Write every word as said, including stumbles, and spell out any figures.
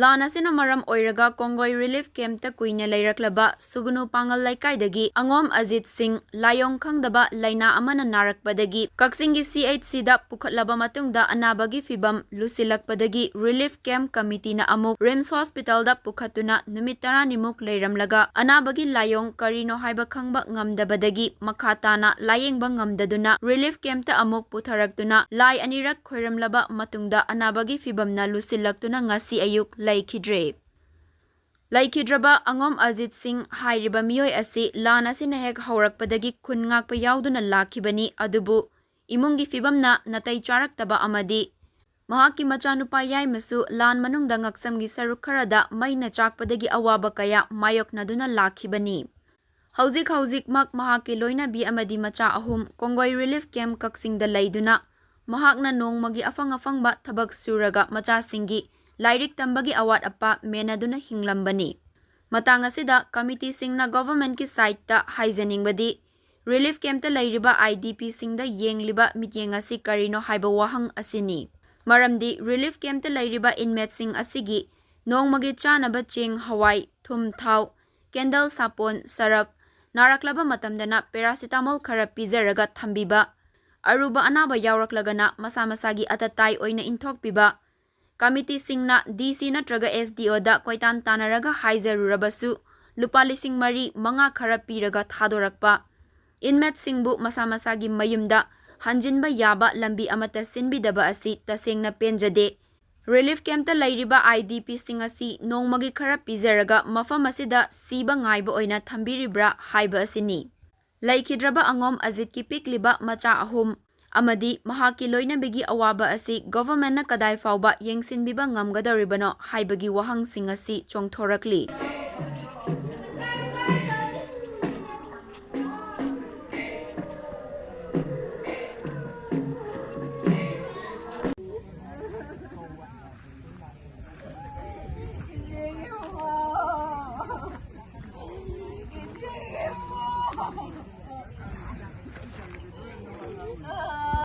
ꯂꯥꯟ ꯑꯁꯤꯅ ꯃꯔꯝ ꯑꯣꯏꯔꯒ ꯀꯣꯡꯒꯣꯏ ꯔꯤꯂꯤꯐ ꯀꯦꯝꯞꯇ ꯀꯨꯏꯅ ꯂꯩꯔꯛꯂꯕ ꯁꯨꯒꯨꯅꯨ ꯄꯥꯉꯜ ꯂꯩꯀꯥꯏꯗꯒꯤ ꯑꯉꯣꯝ ꯑꯖꯤꯠ ꯁꯤꯡ ꯂꯥꯏꯑꯣꯡ ꯈꯪꯗꯕ ꯂꯥꯏꯅꯥ ꯑꯃꯅ ꯅꯥꯔꯛꯄꯗꯒꯤ ꯀꯛꯆꯤꯡꯒꯤ CHCꯗ ꯄꯨꯈꯠꯂꯕ ꯃꯇꯨꯡꯗ ꯑꯅꯥꯕꯒꯤ ꯐꯤꯕꯝ ꯂꯨꯁꯤꯜꯂꯛꯄꯗꯒꯤ ꯔꯤꯂꯤꯐ ꯀꯦꯝꯞ ꯀꯃꯤꯇꯤꯅ ꯑꯃꯨꯛ ꯔꯤꯝꯁ ꯍꯣꯁꯄꯤꯇꯥꯜꯗ ꯄꯨꯈꯠꯇꯨꯅ ꯅꯨꯃꯤꯠ ꯇꯔꯥꯅꯤꯃꯨꯛ ꯂꯩꯔꯝꯂꯒ ꯑꯅꯥꯕꯒꯤ ꯂꯥꯏꯑꯣꯡ ꯀꯔꯤꯅꯣ ꯍꯥꯏꯕ ꯈꯪꯕ ꯉꯝꯗꯕꯗꯒꯤ ꯃꯈꯥ ꯇꯥꯅ ꯂꯥꯌꯦꯡꯕ ꯉꯝꯗꯗꯨꯅ ꯔꯤꯂꯤꯐ ꯀꯦꯝꯞꯇ ꯑꯃꯨꯛ ꯄꯨꯊꯔꯛꯇꯨꯅ ꯂꯥꯏ ꯑꯅꯤꯔꯛ ꯈꯣꯏꯔꯝꯂꯕ ꯃꯇꯨꯡꯗ ꯑꯅꯥꯕꯒꯤ ꯐꯤꯕꯝꯅ ꯂꯨꯁꯤꯜꯂꯛꯇꯨꯅ ꯉꯁꯤ ꯑꯌꯨꯛ ꯂꯩꯈꯤꯗ꯭ꯔꯦ꯫ ꯂꯩꯈꯤꯗ꯭ꯔꯕ ꯑꯉꯣꯝ ꯑꯖꯤꯠ ꯁꯤꯡ ꯍꯥꯏꯔꯤꯕ ꯃꯤꯑꯣꯏ ꯑꯁꯤ ꯂꯥꯟ ꯑꯁꯤꯅ ꯍꯦꯛ ꯍꯧꯔꯛꯄꯗꯒꯤ ꯈꯨꯟ ꯉꯥꯛꯄ ꯌꯥꯎꯗꯨꯅ ꯂꯥꯛꯈꯤꯕꯅꯤ, ꯑꯗꯨꯕꯨ ꯏꯃꯨꯡꯒꯤ ꯐꯤꯕꯝꯅ ꯅꯥꯇꯩ ꯆꯥꯔꯛꯇꯕ ꯑꯃꯗꯤ ꯃꯍꯥꯛꯀꯤ ꯃꯆꯥꯅꯨꯄꯥ ꯌꯥꯏꯃꯁꯨ ꯂꯥꯟ ꯃꯅꯨꯡꯗ ꯉꯛꯁꯝꯒꯤ ꯁꯔꯨꯛ ꯈꯔꯗ ꯃꯩꯅ ꯆꯥꯛꯄꯗꯒꯤ ꯑꯋꯥꯕ ꯀꯌꯥ ꯃꯥꯌꯣꯛꯅꯗꯨꯅ ꯂꯥꯛꯈꯤꯕꯅꯤ꯫ ꯍꯧꯖꯤꯛ ꯍꯧꯖꯤꯛꯃꯛ ꯃꯍꯥꯛꯀꯤ ꯂꯣꯏꯅꯕꯤ ꯑꯃꯗꯤ ꯃꯆꯥ ꯑꯍꯨꯝ ꯀꯣꯡꯒꯣꯏ ꯔꯤꯂꯤꯐ ꯀꯦꯝꯞ ꯀꯛꯆꯤꯡꯗ ꯂꯩꯗꯨꯅ ꯃꯍꯥꯛꯅ ꯅꯣꯡꯃꯒꯤ ꯑꯐꯪ ꯑꯐꯪꯕ ꯊꯕꯛ ꯁꯨꯔꯒ ꯃꯆꯥꯁꯤꯡꯒꯤ ꯂꯥꯏꯔꯤꯛ ꯇꯝꯕꯒꯤ ꯑꯋꯥꯠ ꯑꯄꯥ ꯃꯦꯟꯅꯗꯨꯅ ꯍꯤꯡꯂꯝꯕꯅꯤ꯫ ꯃꯇꯥꯡ ꯑꯁꯤꯗ ꯀꯃꯤꯇꯤꯁꯤꯡꯅ ꯒꯣꯚꯔꯟꯃꯦꯟꯠꯀꯤ ꯁꯥꯏꯠꯇ ꯍꯥꯏꯖꯅꯤꯡꯕꯗꯤ, ꯔꯤꯂꯤꯐ ꯀꯦꯝꯞꯇ ꯂꯩꯔꯤꯕ IDPꯁꯤꯡꯗ ꯌꯦꯡꯂꯤꯕ ꯃꯤꯠꯌꯦꯡ ꯑꯁꯤ ꯀꯔꯤꯅꯣ ꯍꯥꯏꯕ ꯋꯥꯍꯪ ꯑꯁꯤꯅꯤ꯫ ꯃꯔꯝꯗꯤ ꯔꯤꯂꯤꯐ ꯀꯦꯝꯞꯇ ꯂꯩꯔꯤꯕ ꯏꯟꯃꯦꯠꯁꯤꯡ ꯑꯁꯤꯒꯤ ꯅꯣꯡꯃꯒꯤ ꯆꯥꯅꯕ ꯆꯦꯡ, ꯍꯋꯥꯏ, ꯊꯨꯝ, ꯊꯥꯎ, ꯀꯦꯟꯗꯜ, ꯁꯥꯄꯣꯟ, ꯁꯔꯞ, ꯅꯥꯔꯛꯂꯕ ꯃꯇꯝꯗꯅ ꯄꯦꯔꯥꯁꯤꯇꯥꯃꯣꯜ ꯈꯔ ꯄꯤꯖꯔꯒ ꯊꯝꯕꯤꯕ, ꯑꯔꯨꯕ ꯑꯅꯥꯕ ꯌꯥꯎꯔꯛꯂꯒꯅ ꯃꯁꯥ ꯃꯁꯥꯒꯤ ꯑꯇꯇꯥꯏ ꯑꯣꯏꯅ ꯏꯟꯊꯣꯛꯄꯤꯕ, ꯀꯃꯤꯇꯤꯁꯤꯡꯅ DC ꯅꯠꯇ꯭ꯔꯒ SDOꯗ ꯀꯣꯏꯇꯥꯟ ꯇꯥꯟꯅꯔꯒ ꯍꯥꯏꯖꯔꯨꯔꯕꯁꯨ ꯂꯨꯄꯥ ꯂꯤꯁꯤꯡ ꯃꯔꯤ, ꯃꯉꯥ ꯈꯔ ꯄꯤꯔꯒ ꯊꯥꯗꯣꯔꯛꯄ, ꯏꯟꯃꯦꯠꯁꯤꯡꯕꯨ ꯃꯁꯥ ꯃꯁꯥꯒꯤ ꯃꯌꯨꯝꯗ ꯍꯟꯖꯤꯟꯕ ꯌꯥꯕ ꯂꯝꯕꯤ ꯑꯃꯠꯇ ꯁꯤꯟꯕꯤꯗꯕ ꯑꯁꯤ ꯇꯁꯦꯡꯅ ꯄꯦꯟꯖꯗꯦ꯫ ꯔꯤꯂꯤꯐ ꯀꯦꯝꯞꯇ ꯂꯩꯔꯤꯕ IDPꯁꯤꯡ ꯑꯁꯤ ꯅꯣꯡꯃꯒꯤ ꯈꯔ ꯄꯤꯖꯔꯒ ꯃꯐꯝ ꯑꯁꯤꯗ ꯁꯤꯕ ꯉꯥꯏꯕ ꯑꯣꯏꯅ ꯊꯝꯕꯤꯔꯤꯕ꯭ꯔꯥ ꯍꯥꯏꯕ ꯑꯁꯤꯅꯤ꯫ ꯂꯩꯈꯤꯗ꯭ꯔꯕ ꯑꯉꯣꯝ ꯑꯖꯤꯠꯀꯤ ꯄꯤꯛꯂꯤꯕ ꯃꯆꯥ ꯑꯍꯨꯝ ꯑꯃꯗꯤ ꯃꯍꯥꯛꯀꯤ ꯂꯣꯏꯅꯕꯤꯒꯤ ꯑꯋꯥꯕ ꯑꯁꯤ ꯒꯣꯚꯔꯟꯃꯦꯟꯠꯅ ꯀꯗꯥꯏ ꯐꯥꯎꯕ ꯌꯦꯡꯁꯤꯟꯕꯤꯕ ꯉꯝꯒꯗꯧꯔꯤꯕꯅꯣ ꯍꯥꯏꯕꯒꯤ ꯋꯥꯍꯪꯁꯤꯡ ꯑꯁꯤ ꯆꯣꯡꯊꯣꯔꯛꯂꯤ꯫